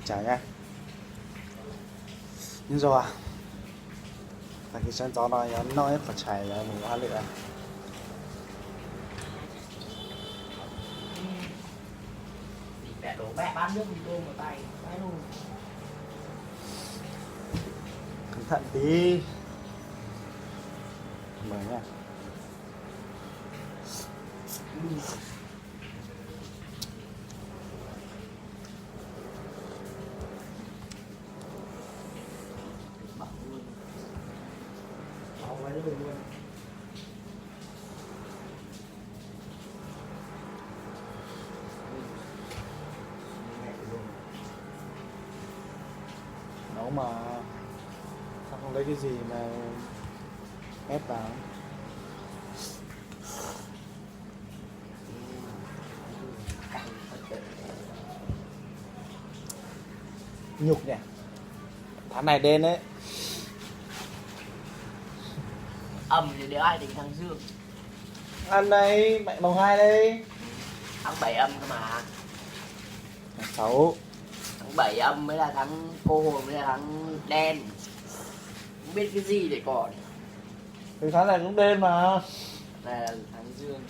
Tsav na, nyob zoo, tag kis sawv ntxov no yuav noj ib qhov tshais yuav mus ua hauj lwm. Cẩn thận tí. Mời nha. Nấu mà sao không lấy cái gì mà ép vào? Nhục nhỉ? Tháng này đen đấy. Âm thì để ai tính tháng Dương. Ăn đây, mẹ mùng hai đây. Tháng bảy âm cơ mà. Tháng sáu. Tháng bảy âm mới là tháng cô hồn, mới là tháng đen. Không biết cái gì để còn. Thì tháng này cũng đen mà. Này là tháng Dương,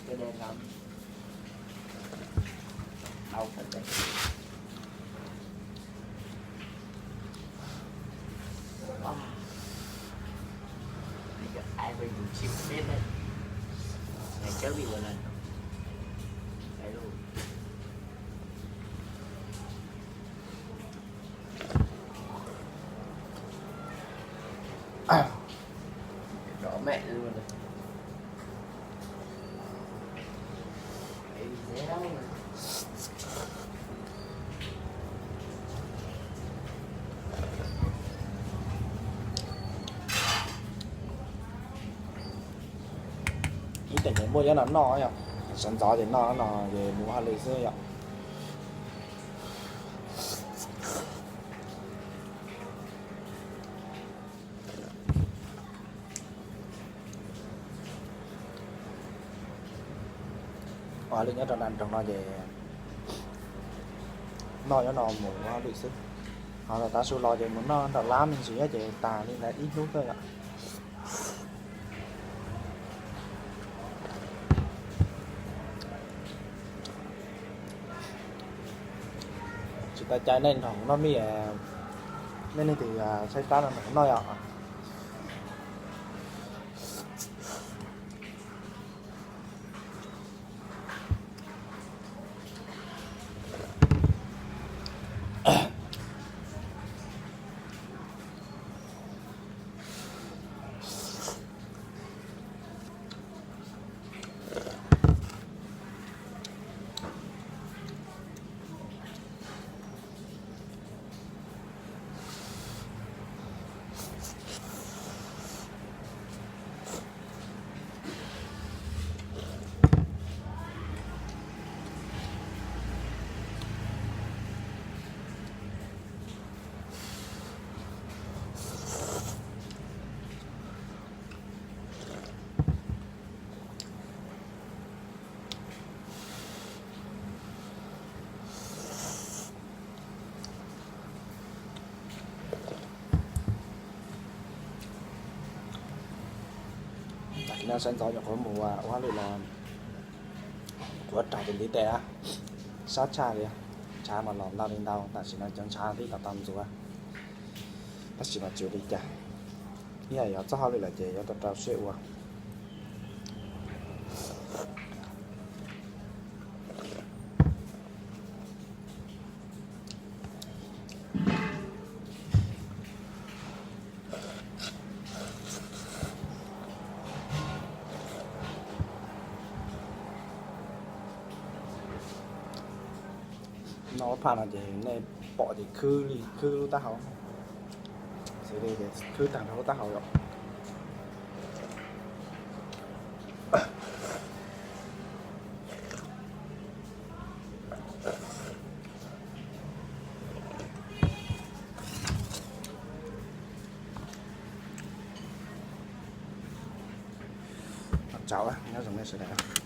cái đen lắm. Đau thật đấy. Ai quên dùng chim Tết đấy. Ngày trước bị một lần. Đấy luôn. Rõ mẹ luôn rồi. Ib teem ces muaj nyob no noj yom, sawv ntxov ces noj no ces mus hauj lwm xwb yom. Ua hauj lwm nyob rau nram nroog no ces noj nyob no mus ua hauj lwm xwb. Ho tav su los ces mus noj nram lab me ntsis ces tas li ntawd ib hnub xwb yom. Tsis tau cai nej nrog kuv noj mij, nej leej twg saib tab no nrog kuv noj yom. Tam sim no sawv ntxov nyuam qhuav mus ua hauj lwm los kuv rau tus ntiv tes, sab tshaj li, tshav mas los ntau li ntau, tam sim no cov ntshav twb tau tau ntxuav, tab sis mas tsis ua li cas, ib yam yog txoj hauj lwm lawm ces yuav tau rau siab ua. Noj ob phaj no ces nej pom ces khwb li khwb lub taub hau, xws li ces khwb tag nrho lub taub hau lawm. Tsaus, nyob zoo nej sawv daws.